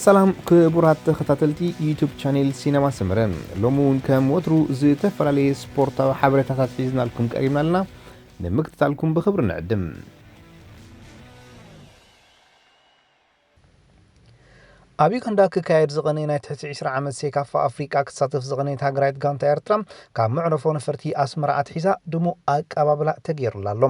ሰላም ክቡራት ተኸታተልቲ ዩቱብ ቻኔል ሲነማ ሰመረ፣ ሎሚ እውን ከም ወትሩ ዝተፈላለየ ስፖርታዊ ሓበሬታታት ሒዝናልኩም ቀሪብና ኣለና። ንምክትታልኩም ብኽብሪ ንዕድም። ኣብ ዩጋንዳ ክካየድ ዝቐነየ ናይ ትሕቲ ዕስራ ዓመት ሴካፋ ኣፍሪቃ ክትሳተፍ ዝቐነየት ሃገራዊት ጋንታ ኤርትራ ካብ መዕረፎ ነፈርቲ ኣስመራ ኣትሒዛ ድሙቕ ኣቀባብላ ተገይሩላ ኣሎ።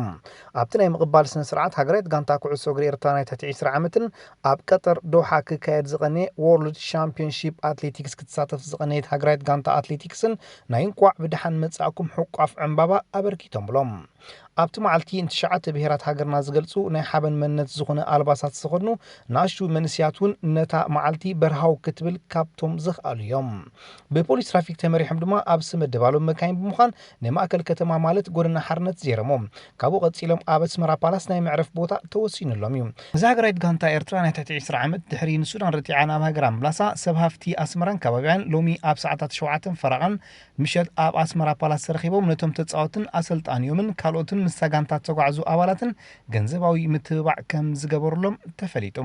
ኣብቲ ናይ ምቕባል ስነ ስርዓት ሃገራዊት ጋንታ ኩዕሶ እግሪ ኤርትራ ናይ ትሕቲ ዕስራ ዓመትን ኣብ ቀጠር ዶሓ ክካየድ ዝቐነየ ወርልድ ሻምፒዮንሺፕ ኣትሌቲክስ ክትሳተፍ ዝቐነየት ሃገራዊት ጋንታ ኣትሌቲክስን ናይ እንቋዕ ብደሓን መጻእኩም ሕቋፍ ዕምባባ ኣበርኪቶምሎም። ኣብቲ መዓልቲ ንትሽዓተ ብሄራት ሃገርና ዝገልጹ ናይ ሓበን መንነት ዝኾነ ኣልባሳት ዝኸድኑ ንኣሽቱ መንእሰያት እውን ነታ መዓልቲ በርሃው ክትብል ካብቶም ዝኽኣሉ እዮም። ብፖሊስ ትራፊክ ተመሪሖም ድማ ኣብ ስመ ደባሎም መካይን ብምዃን ንማእከል ከተማ ማለት ጎደና ሓርነት ዜረሞ። ካብኡ ቀጺሎም ኣብ ኣስመራ ፓላስ ናይ መዕረፍ ቦታ ተወሲኑሎም እዩ። እዛ ሃገራዊት ጋንታ ኤርትራ ናይ ትሕቲ ዕስራ ዓመት ድሕሪ ንሱዳን ረቲዓ ናብ ሃገራ ምምላሳ ሰብ ሃፍቲ ኣስመራን ከባቢኣን ሎሚ ኣብ ሰዓታት ሸውዓተን ፈረቓን ምሸት ኣብ ኣስመራ ፓላስ ተረኺቦም ነቶም ተጻወትን ኣሰልጣኒዮምን ካልኦትን ምስታ ጋንታ ዝተጓዕዙ ኣባላትን ገንዘባዊ ምትብባዕ ከም ዝገበሩሎም ተፈሊጡ።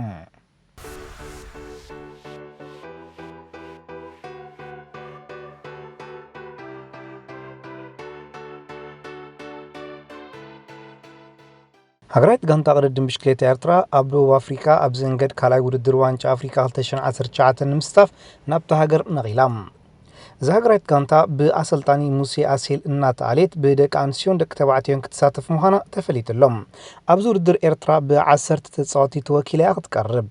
ሃገራዊት ጋንታ ቅድድም ብሽክሌታ ኤርትራ ኣብ ደቡብ ኣፍሪካ ኣብ ዝእንገድ ካልኣይ ውድድር ዋንጫ ኣፍሪካ ክልተ ሽሕን ዓሰርተ ትሽዓተን ንምስታፍ ናብታ ሃገር ነቒላ። እዛ ሃገራዊት ጋንታ ብኣሰልጣኒ ሙሴ ኣሴል እናተኣልየት ብደቂ ኣንስትዮን ደቂ ተባዕትዮን ክትሳተፍ ምዃና ተፈሊጡ ኣሎ። ኣብዚ ውድድር ኤርትራ ብዓሰርተ ተጻወቲ ተወኪላ እያ ክትቀርብ።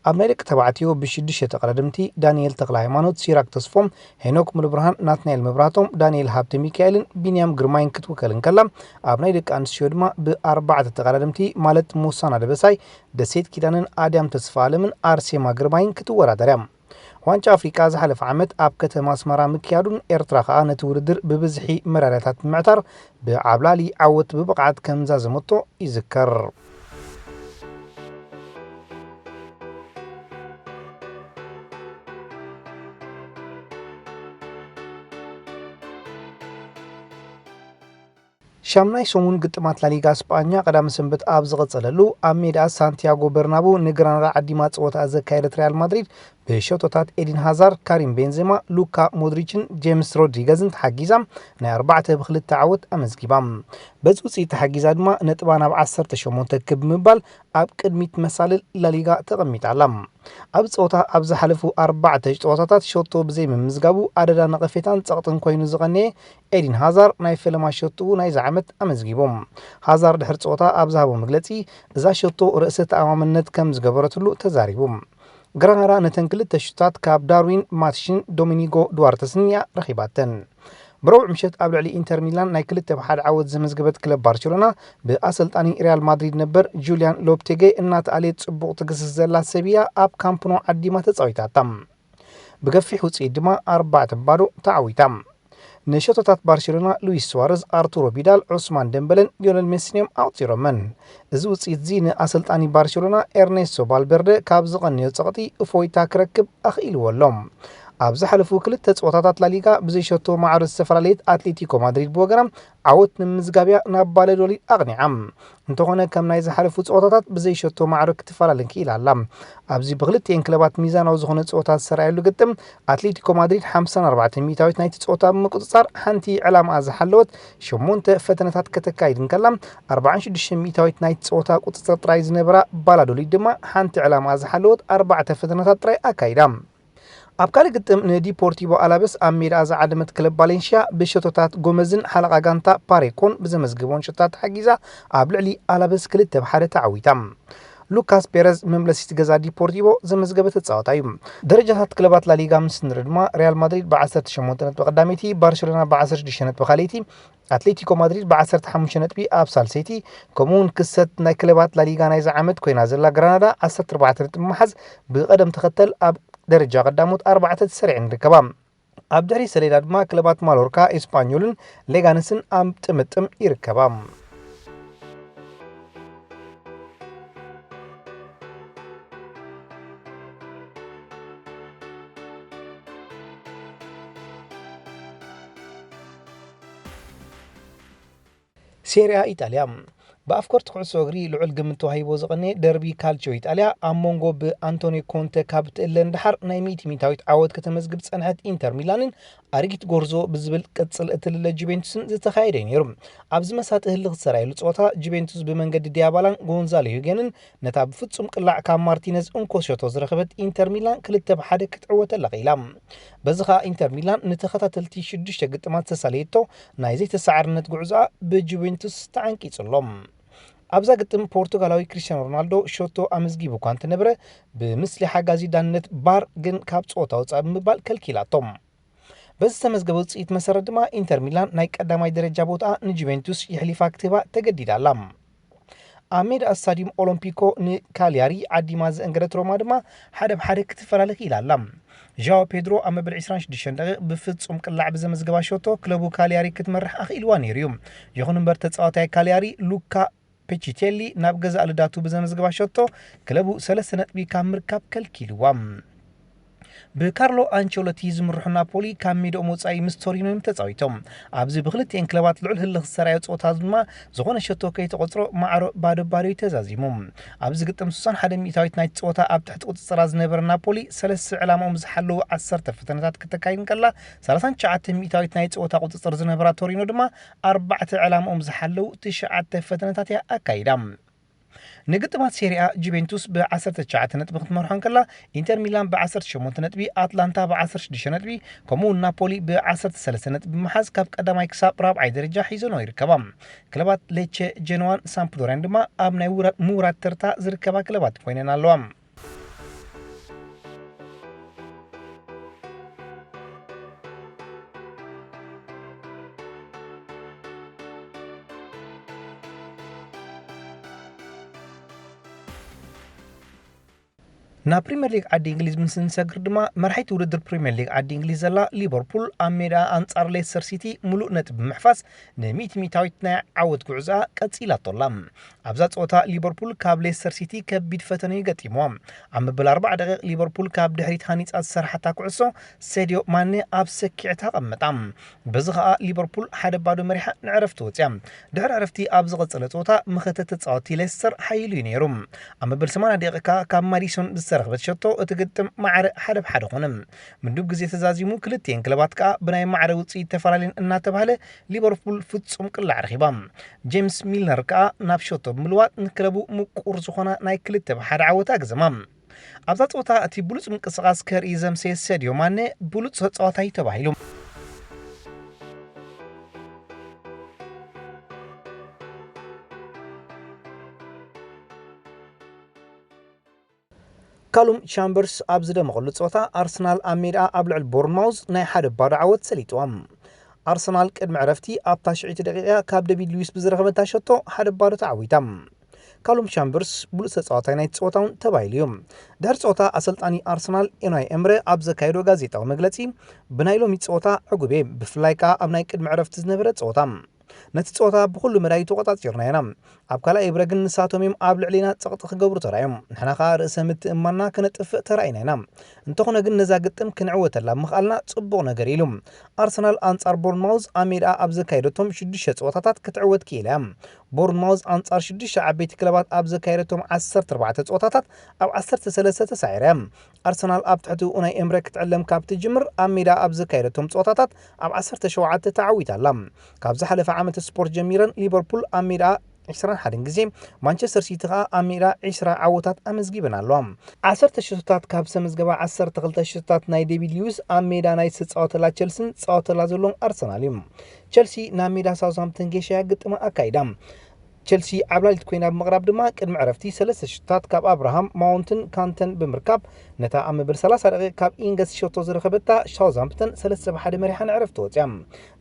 ኣብ ናይ ደቂ ተባዕትዮ ብሽዱሽተ ተቐዳደምቲ ዳንኤል ተኽለ ሃይማኖት፣ ሲራክ ተስፎም፣ ሄኖክ ሙሉብርሃን፣ ናትናኤል መብራህቶም፣ ዳንኤል ሃብተ ሚካኤልን ቢንያም ግርማይን ክትውከል እንከላ፣ ኣብ ናይ ደቂ ኣንስትዮ ድማ ብኣርባዕተ ተቐዳደምቲ ማለት ሞሳና ደበሳይ፣ ደሴት ኪዳነን፣ ኣድያም ተስፋ ኣለምን ኣርሴማ ግርማይን ክትወዳደር እያ። ዋንጫ ኣፍሪቃ ዝሓለፈ ዓመት ኣብ ከተማ ኣስመራ ምክያዱን ኤርትራ ከኣ ነቲ ውድድር ብብዝሒ መዳልያታት ብምዕታር ብዓብላሊ ዓወት ብብቕዓት ከምዛዘመቶ ይዝከር። ሻምናይ ሰሙን ግጥማት ላሊጋ ስጳኛ ቀዳመ ሰንበት ኣብ ዝቐጸለሉ፣ ኣብ ሜዳ ሳንቲያጎ በርናቡ ንግራናዳ ዓዲማ ጸወታ ዘካየደት ሪያል ማድሪድ ብሸቶታት ኤዲን ሃዛር፣ ካሪም ቤንዜማ፣ ሉካ ሞድሪችን ጄምስ ሮድሪገዝን ተሓጊዛ ናይ ኣርባዕተ ብክልተ ዓወት ኣመዝጊባ። በዚ ውጽኢት ተሓጊዛ ድማ ነጥባ ናብ ዓሰርተ ሸሞንተ ክብ ብምባል ኣብ ቅድሚት መሳልል ላሊጋ ተቐሚጣ ኣላ። ኣብ ጸወታ ኣብ ዝሓለፉ ኣርባዕተ ጸወታታት ሸቶ ብዘይምምዝጋቡ ኣደዳ ነቐፌታን ጸቕጥን ኮይኑ ዝቐነየ ኤዲን ሃዛር ናይ ፈለማ ሸቶኡ ናይዚ ዓመት ኣመዝጊቡ። ሃዛር ድሕሪ ጸወታ ኣብ ዝሃቦ መግለጺ፣ እዛ ሸቶ ርእሰ ተኣማምነት ከም ዝገበረትሉ ተዛሪቡ። ግራናዳ ነተን ክልተ ሹታት ካብ ዳርዊን ማትሽን ዶሚኒጎ ዱዋርተስን እያ ረኺባተን። ብረቡዕ ምሸት ኣብ ልዕሊ ኢንተር ሚላን ናይ ክልተ ብ ሓደ ዓወት ዘመዝገበት ክለብ ባርሴሎና ብኣሰልጣኒ ሪያል ማድሪድ ነበር ጁልያን ሎፕቴጌ እናተኣልየት ጽቡቕ ትግስስ ዘላ ሰብ እያ ኣብ ካምፕ ኖ ዓዲማ ተጻዊታታ። ብገፊሕ ውጽኢት ድማ ኣርባዕተ ባዶ ተዓዊታ። ንሸቶታት ባርሴሎና ሉዊስ ሱዋረዝ፣ ኣርቱሮ ቪዳል፣ ዑስማን ደምበለን ሊዮነል ሜሲን እዮም ኣቑጺሮመን። እዚ ውጽኢት እዚ ንኣሰልጣኒ ባርሴሎና ኤርኔስቶ ቫልቨርደ ካብ ዝቐንዮ ጸቕጢ እፎይታ ክረክብ ኣኽኢልዎ ኣሎ። ኣብ ዝሓለፉ ክልተ ጸወታታት ላሊጋ ብዘይሸቶ ማዕረ ዝተፈላለየት ኣትሌቲኮ ማድሪድ ብወገና ዓወት ንምምዝጋብ እያ ናብ ባለዶሊድ ኣቕኒዓ። እንተኾነ ከም ናይ ዝሓለፉ ጸወታታት ብዘይሸቶ ማዕረ ክትፈላለን ክኢላ ኣላ። ኣብዚ ብክልቲኤን ክለባት ሚዛናዊ ዝኾነ ጸወታ ዝሰራየሉ ግጥም ኣትሌቲኮ ማድሪድ ሓምሳን ኣርባዕተን ሚእታዊት ናይቲ ጸወታ ብምቁጽጻር ሓንቲ ዕላማኣ ዝሓለወት ሸሞንተ ፈተነታት ከተካይድ እንከላ ኣርባዓን ሽዱሽተ ሚእታዊት ናይቲ ጸወታ ቁጽጽር ጥራይ ዝነበራ ባላዶሊድ ድማ ሓንቲ ዕላማኣ ዝሓለወት ኣርባዕተ ፈተነታት ጥራይ ኣካይዳ። ኣብ ካልእ ግጥም ንዲፖርቲቮ ኣላበስ ኣብ ሜዳኣ ዝዓደመት ክለብ ቫሌንሽያ ብሸቶታት ጎመዝን ሓለቓ ጋንታ ፓሬኮን ብዘመዝግቦን ሸቶታት ተሓጊዛ ኣብ ልዕሊ ኣላበስ ክልተ ብ ሓደ ተዓዊታ። ሉካስ ፔረዝ መምለሲት ገዛ ዲፖርቲቮ ዘመዝገበ ተጻዋታይ እዩ። ደረጃታት ክለባት ላሊጋ ምስ ንርኢ ድማ ሪያል ማድሪድ ብ ዓሰርተ ሸሞንተ ነጥቢ ቀዳመይቲ፣ ባርሴሎና ብ ዓሰርተ ሽዱሽተ ነጥቢ ካልኣይቲ፣ ኣትሌቲኮ ማድሪድ ብ ዓሰርተ ሓሙሽተ ነጥቢ ኣብ ሳልሰይቲ፣ ከምኡ እውን ክሰት ናይ ክለባት ላሊጋ ናይዚ ዓመት ኮይና ዘላ ግራናዳ ዓሰርተ ኣርባዕተ ነጥቢ ብምሓዝ ብቐደም ተኸተል ኣብ ደረጃ ቀዳሞት ኣርባዕተ ተሰሪዐን ይርከባ። ኣብ ድሕሪት ሰሌዳ ድማ ክለባት ማሎርካ፣ ኤስፓኞልን ሌጋነስን ኣብ ጥምጥም ይርከባ። ሴሪያ ኢጣልያ። ብኣፍቀርቲ ኩዕሶ እግሪ ልዑል ግምት ተዋሂቦ ዝቐነየ ደርቢ ካልችዮ ኢጣልያ፣ ኣብ መንጎ ብኣንቶኒ ኮንተ ካብ ትእለ ንደሓር ናይ ሚእቲ ሚእታዊት ዓወት ከተመዝግብ ዝጸንሐት ኢንተር ሚላንን ኣረጊት ጎርዞ ብዝብል ቅጽል እትልለ ጁቬንቱስን ዝተኻየደ እዩ ነይሩ። ኣብዚ መሳጢ ህልኽ ዝተራእየሉ ጸወታ፣ ጁቬንቱስ ብመንገዲ ዲያባላን ጎንዛሎ ሂጌንን ነታ ብፍጹም ቅላዕ ካብ ማርቲነዝ እንኮ ሸቶ ዝረኸበት ኢንተር ሚላን ክልተ ብ ሓደ ክትዕወተላ ክኢላ። በዚ ኸኣ ኢንተር ሚላን ንተኸታተልቲ ሽዱሽተ ግጥማት ዝተሳለየቶ ናይ ዘይተሰዓርነት ጉዕዞኣ ብጁቬንቱስ ተዓንቂጹ ኣሎ። ኣብዛ ግጥም ፖርቱጋላዊ ክሪስቲያኖ ሮናልዶ ሸቶ ኣመዝጊቡ እኳ እንተነበረ፣ ብምስሊ ሓጋዚ ዳንነት ባር ግን ካብ ጸወታ ወጻኢ ብምባል ከልኪላቶ። በዚ ዝተመዝገበ ውጽኢት መሰረት ድማ ኢንተር ሚላን ናይ ቀዳማይ ደረጃ ቦታኣ ንጁቬንቱስ የሕሊፋ ክትህባ ተገዲዳ ኣላ። ኣብ ሜዳ ስታዲየም ኦሎምፒኮ ንካልያሪ ዓዲማ ዘእንገደት ሮማ ድማ ሓደ ብ ሓደ ክትፈላለ ክኢላ ኣላ። ዣኦ ፔድሮ ኣብ መበል ዕስራን ሽዱሽተን ደቂቕ ብፍጹም ቅላዕ ብዘመዝገባ ሸቶ ክለቡ ካልያሪ ክትመርሕ ኣኽኢልዋ ነይሩ እዩ። ይኹን እምበር ተጻዋታይ ካልያሪ ሉካ ፔቺቴሊ ናብ ገዛእ ልዳቱ ብዘመዝገባ ሸቶ ክለቡ ሰለስተ ነጥቢ ካብ ምርካብ ከልኪልዋ። ብካርሎ ኣንቸሎቲ ዝምርሑ ናፖሊ ካብ ሜድኦም ወጻኢ ምስ ቶሪኖ እዮም ተጻዊቶም። ኣብዚ ብክልቲኤን ክለባት ልዑል ህልኽ ዝተራዮ ጸወታ ድማ ዝኾነ ሸቶ ከይተቖጽሮ ማዕሮ ባዶ ባዶ እዩ ተዛዚሙ። ኣብዚ ግጥም ስሳን ሓደ ሚእታዊት ናይቲ ጸወታ ኣብ ትሕቲ ቁጽጽራ ዝነበረ ናፖሊ ሰለስተ ዕላማኦም ዝሓለዉ ዓሰርተ ፈተነታት ክተካይድ እንከላ፣ ሰላሳን ትሽዓተ ሚእታዊት ናይ ጸወታ ቁጽጽር ዝነበራ ቶሪኖ ድማ ኣርባዕተ ዕላማኦም ዝሓለዉ ትሽዓተ ፈተነታት እያ ኣካይዳ። ንግጥማት ሴሪኣ ጁቬንቱስ ብ ዓሰርተ ትሽዓተ ነጥቢ ክትመርሖ እንከላ፣ ኢንተር ሚላን ብ ዓሰርተ ሸሞንተ ነጥቢ፣ ኣትላንታ ብ ዓሰርተ ሽዱሽተ ነጥቢ፣ ከምኡ እውን ናፖሊ ብ ዓሰርተ ሰለስተ ነጥቢ ብምሓዝ ካብ ቀዳማይ ክሳብ ራብዓይ ደረጃ ሒዘንኦ ይርከባ። ክለባት ሌቸ ጀኖዋን ሳምፕዶሪያን ድማ ኣብ ናይ ውራ-፣ ምውራድ ተርታ ዝርከባ ክለባት ኮይነን ኣለዋ። ናብ ፕሪምየር ሊግ ዓዲ እንግሊዝ ምስ እንሰግር ድማ፣ መራሒት ውድድር ፕሪምየር ሊግ ዓዲ እንግሊዝ ዘላ ሊቨርፑል ኣብ ሜዳኣ ኣንጻር ሌስተር ሲቲ ምሉእ ነጥቢ ብምሕፋስ ንሚእቲ ሚእታዊት ናይ ዓወት ጉዕዞኣ ቀጺላቶ ኣላ። ኣብዛ ጸወታ ሊቨርፑል ካብ ሌስተር ሲቲ ከቢድ ፈተነ እዩ ገጢምዋ። ኣብ መበል ኣርባዓ ደቂቕ ሊቨርፑል ካብ ድሕሪት ሃኒጻ ዝሰርሓታ ኩዕሶ ሰድዮ ማኔ ኣብ ሰኪዕታ ኣቐመጣ። በዚ ኸኣ ሊቨርፑል ሓደ ባዶ መሪሓ ንዕረፍቲ ወጽያ። ድሕሪ ዕረፍቲ ኣብ ዝቐጸለ ጸወታ መኸተ ተጻወቲ ሌስተር ሓይሉ እዩ ነይሩ። ኣብ መበል ሰማንያ ደቂቕ ከኣ ካብ ማዲሶን ዝተረኽበት ሸቶ እቲ ግጥም ማዕረ ሓደ ብ ሓደ ኾነ። ምዱብ ግዜ ተዛዚሙ፣ ክልቲኤን ክለባት ከኣ ብናይ ማዕረ ውጽኢት ተፈላለየን እናተባህለ ሊቨርፑል ፍጹም ቅላዕ ረኺባ። ጄምስ ሚልነር ከኣ ናብ ሸቶ ብምልዋጥ ንክለቡ ምቁር ዝኾና ናይ ክልተ ብ ሓደ ዓወት ኣግዘማ። ኣብዛ ጸወታ እቲ ብሉጽ ምንቅስቓስ ከርኢ ዘምሰየ ሰድዮ ማነ ብሉጽ ተጻዋታይ ተባሂሉ። ካሉም ቻምበርስ ኣብ ዝደመቐሉ ጸወታ፣ ኣርሰናል ኣብ ሜዳ ኣብ ልዕሊ ቦርንማውዝ ናይ ሓደ ባዶ ዓወት ሰሊጥዋ። ኣርሰናል ቅድሚ ዕረፍቲ ኣብታ ሽዒቲ ደቂቃ ካብ ደቪድ ሉዊስ ብዝረኸበታ ሸቶ ሓደ ባዶ ተዓዊታ። ካሉም ቻምበርስ ብሉጽ ተጻዋታይ ናይቲ ጸወታ እውን ተባሂሉ እዩ። ድሕሪ ጸወታ ኣሰልጣኒ ኣርሰናል ኤናይ ኤምረ ኣብ ዘካየዶ ጋዜጣዊ መግለጺ፣ ብናይ ሎሚ ጸወታ ዕጉብ እየ፣ ብፍላይ ከኣ ኣብ ናይ ቅድሚ ዕረፍቲ ዝነበረ ጸወታ። ነቲ ጸወታ ብኹሉ መዳይ ተቖጻጺርና ኢና። ኣብ ካልኣይ እብረ ግን ንሳቶም እዮም ኣብ ልዕሊና ጸቕጢ ክገብሩ ተራእዮም። ንሕና ከኣ ርእሰ ምትእምማንና ከነጥፍእ ተራኢና ኢና። እንተኾነ ግን ነዛ ግጥም ክንዕወተላ ምኽኣልና ጽቡቕ ነገር እዩ ኢሉ። ኣርሰናል ኣንጻር ቦርንማውዝ ኣብ ሜድኣ ኣብ ዘካየደቶም ሽዱሽተ ጸወታታት ክትዕወት ክኢላ እያ። ቦርንማውዝ ኣንጻር ሽዱሽተ ዓበይቲ ክለባት ኣብ ዘካየደቶም ዓሰርተ ኣርባዕተ ጸወታታት ኣብ ዓሰርተ ሰለስተ ተሳዒራ እያ። ኣርሰናል ኣብ ትሕቲ ኡናይ ኤምረ ክትዕለም ካብ ትጅምር ኣብ ሜዳ ኣብ ዘካየደቶም ጸወታታት ኣብ ዓሰርተ ሸውዓተ ተዓዊታ ኣላ። ካብ ዝሓለፈ ዓመት ስፖርት ጀሚረን ሊቨርፑል ኣብ ሜዳ ዕስራን ሓደን ግዜ፣ ማንቸስተር ሲቲ ከኣ ኣብ ሜዳ ዕስራ ዓወታት ኣመዝጊበን ኣለዋ። ዓሰርተ ሽቶታት ካብ ዝተመዝገባ ዓሰርተ ክልተ ሽቶታት ናይ ዴቪድ ሉዊስ ኣብ ሜዳ ናይ ዝተጻወተላ ቸልሲን ዝጻወተላ ዘሎን ኣርሰናል እዩ። ቸልሲ ናብ ሜዳ ሳውዝሃምፕተን ጌሻ ግጥማ ኣካይዳ። ቸልሲ ዓብላሊት ኮይና ብምቕራብ ድማ ቅድሚ ዕረፍቲ ሰለስተ ሽቶታት ካብ ኣብርሃም ማውንትን ካንተን ብምርካብ ነታ ኣብ መበል ሰላሳ ደቂቕ ካብ ኢንገስ ሸቶ ዝረኸበታ ሳውዝሃምፕተን ሰለስተ ብ ሓደ መሪሓ ንዕረፍቲ ወጽያ።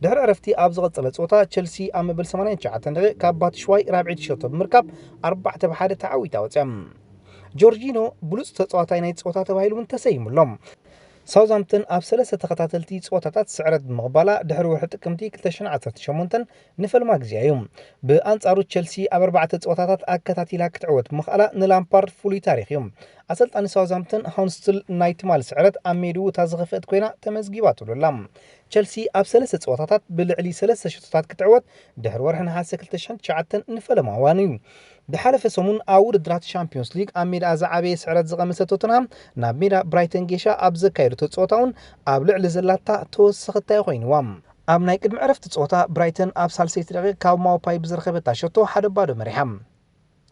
ድሕሪ ዕረፍቲ ኣብ ዝቐጸለ ጸወታ ቸልሲ ኣብ መበል ሰማንያን ትሽዓተን ደቂቕ ካብ ባትሽዋይ ራብዒቲ ሸቶ ብምርካብ ኣርባዕተ ብ ሓደ ተዓዊታ ወጽያ። ጆርጂኖ ብሉጽ ተጻዋታይ ናይ ጸወታ ተባሂሉ እውን ተሰይሙ ኣሎ። ሳውዝሃምፕተን ኣብ ሰለስተ ተኸታተልቲ ጸወታታት ስዕረት ብምቕባላ ድሕሪ ወርሒ ጥቅምቲ ክልተ ሽሕን ዓሰርተ ሸሞንተን ንፈልማ ግዜኣ እዩ። ብኣንጻሩ ቸልሲ ኣብ ኣርባዕተ ጸወታታት ኣከታቲላ ክትዕወት ብምኽኣላ ንላምፓርድ ፍሉይ ታሪኽ እዩ። ኣሰልጣኒ ሳውዝሃምፕተን ሃውንስትል ናይ ትማሊ ስዕረት ኣብ ሜድኡ እታ ዝኸፍአት ኮይና ተመዝጊባትሉ ኣላ። ቸልሲ ኣብ ሰለስተ ፀወታታት ብልዕሊ ሰለስተ ሸቶታት ክትዕወት ድሕሪ ወርሒ ነሓሰ ክልተ ሽሕን ትሽዓተን ንፈለማ እዋን እዩ። ዝሓለፈ ሰሙን ኣብ ውድድራት ሻምፒዮንስ ሊግ ኣብ ሜዳ ዝዓበየ ስዕረት ዝቐመሰ ቶተንሃም ናብ ሜዳ ብራይተን ጌሻ ኣብ ዘካየደቶ ፀወታ እውን ኣብ ልዕሊ ዘላታ ተወሰኸታይ ኮይንዋ። ኣብ ናይ ቅድሚ ዕረፍቲ ፀወታ ብራይተን ኣብ ሳልሰይቲ ደቂቕ ካብ ማውፓይ ብዝረኸበታ ሸቶ ሓደ ባዶ መሪሓ።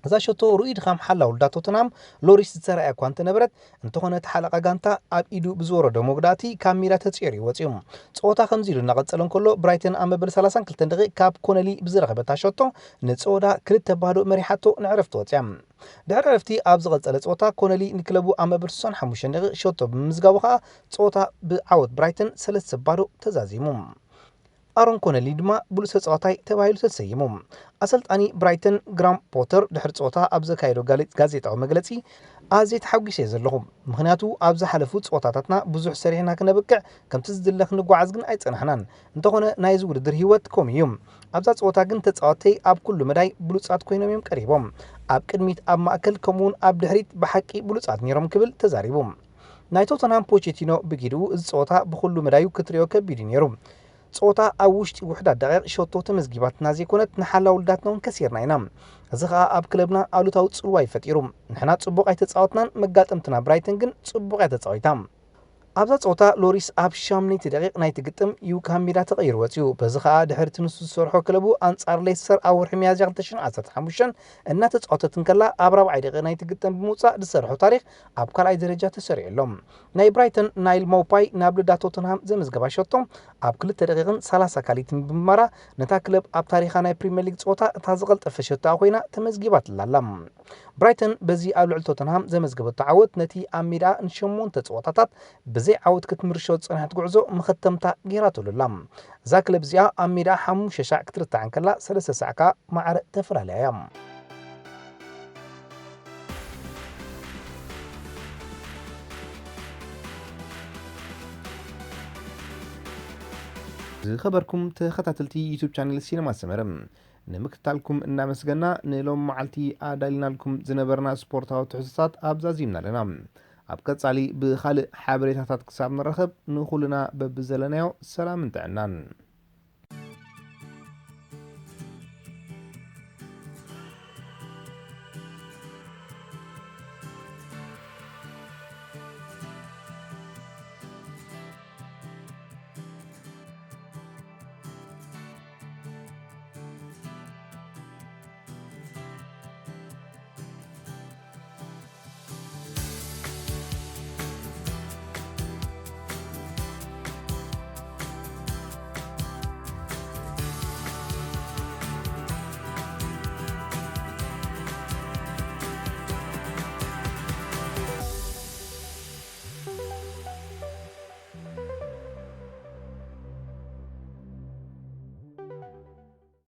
እዛ ሸቶ ርኡይ ድኻም ሓላው ልዳ ቶተንሃም ሎሪስ ዝሰረያ እኳ እንተነበረት፣ እንተኾነ እቲ ሓለቓ ጋንታ ኣብ ኢዱ ብዝወረዶ መጉዳእቲ ካብ ሜዳ ተጽዒሩ እዩ ወጺኡ። ጸወታ ከምዚ ኢሉ እናቐጸለ እንከሎ ብራይተን ኣብ መበል ሰላሳን ክልተን ደቂቕ ካብ ኮነሊ ብዝረኸበታ ሸቶ ንጸወዳ ክልተ ባዶ መሪሓቶ ንዕረፍቲ ወጽያ። ድሕሪ ዕረፍቲ ኣብ ዝቐጸለ ጸወታ ኮነሊ ንክለቡ ኣብ መበል ስሳን ሓሙሽተን ደቂቕ ሸቶ ብምምዝጋቡ ከኣ ጸወታ ብዓወት ብራይተን ሰለስተ ባዶ ተዛዚሙ። ኣሮን ኮነሊ ድማ ብሉጽ ተጻዋታይ ተባሂሉ ተሰይሙ። ኣሰልጣኒ ብራይተን ግራም ፖተር ድሕሪ ጸወታ ኣብ ዘካየዶ ጋዜጣዊ መግለጺ ኣዝየ ተሓጒሰ ዘለኹ፣ ምኽንያቱ ኣብ ዝሓለፉ ጸወታታትና ብዙሕ ሰሪሕና ክነብቅዕ ከምቲ ዝድለ ክንጓዓዝ ግን ኣይጸናሕናን። እንተኾነ ናይዚ ውድድር ህይወት ከምኡ እዩ። ኣብዛ ጸወታ ግን ተጻወተይ ኣብ ኩሉ መዳይ ብሉጻት ኮይኖም እዮም ቀሪቦም። ኣብ ቅድሚት፣ ኣብ ማእከል ከምኡውን ኣብ ድሕሪት ብሓቂ ብሉጻት ነይሮም ክብል ተዛሪቡ። ናይ ቶተንሃም ፖቼቲኖ ብጊድኡ እዚ ጸወታ ብኹሉ መዳዩ ክትሪኦ ከቢድ እዩ ነይሩ። ጸወታ ኣብ ውሽጢ ውሕዳት ደቂቕ ሸቶ ተመዝጊባትና ዘይኮነት ንሓላው ልዳትና እውን ከሲርና ኢና። እዚ ኸኣ ኣብ ክለብና ኣሉታዊ ጽልዋ እዩ ፈጢሩ። ንሕና ጽቡቕ ኣይተጻወትናን፣ መጋጠምትና ብራይተን ግን ጽቡቕ እያ ተጻዊታ። ኣብዛ ጸወታ ሎሪስ ኣብ ሻምነይቲ ደቂቕ ናይቲ ግጥም እዩ ካብ ሜዳ ተቐይሩ ወጺኡ። በዚ ኸኣ ድሕሪ እቲ ንሱ ዝሰርሖ ክለቡ ኣንጻር ሌስተር ኣብ ወርሒ ሚያዝያ ክልተ ሽሕን ዓሰርተ ሓሙሽተን እናተጻወተት እንከላ ኣብ ራብዓይ ደቂቕ ናይቲ ግጥም ብምውጻእ ዝሰርሖ ታሪኽ ኣብ ካልኣይ ደረጃ ተሰሪዑ ኣሎ። ናይ ብራይተን ናይል ማውፓይ ናብ ልዳ ቶተንሃም ዘመዝገባ ሸቶ ኣብ ክልተ ደቂቕን ሰላሳ ካልኢትን ብምማራ ነታ ክለብ ኣብ ታሪኻ ናይ ፕሪምየር ሊግ ጸወታ እታ ዝቐልጠፈ ሸቶ ኮይና ተመዝጊባትላ ኣላ። ብራይተን በዚ ኣብ ልዕሊ ቶተንሃም ዘመዝገበቶ ዓወት ነቲ ኣብ ሜዳ ንሸሞንተ ጸወታታት ብዘይ ዓወት ክትምርሾ ዝጸንሐት ጉዕዞ መኸተምታ ገይራትሉ ኣላ። እዛ ክለብ እዚኣ ኣብ ሜዳ ሓሙሽተ ሻዕ ክትርታዕ እንከላ ሰለስተ ሳዕ ከኣ ማዕረ ተፈላለያ እያ። ዝኸበርኩም ተኸታተልቲ ዩቱብ ቻነል ሲነማ ሰመረ፣ ንምክትታልኩም እናመስገና ንሎም መዓልቲ ኣዳሊናልኩም ዝነበርና ስፖርታዊ ትሕዝቶታት ኣብዛ ዚምና ኣለና። ኣብ ቀጻሊ ብኻልእ ሓበሬታታት ክሳብ ንራኸብ ንኹልና በብዘለናዮ ሰላምን ጥዕናን።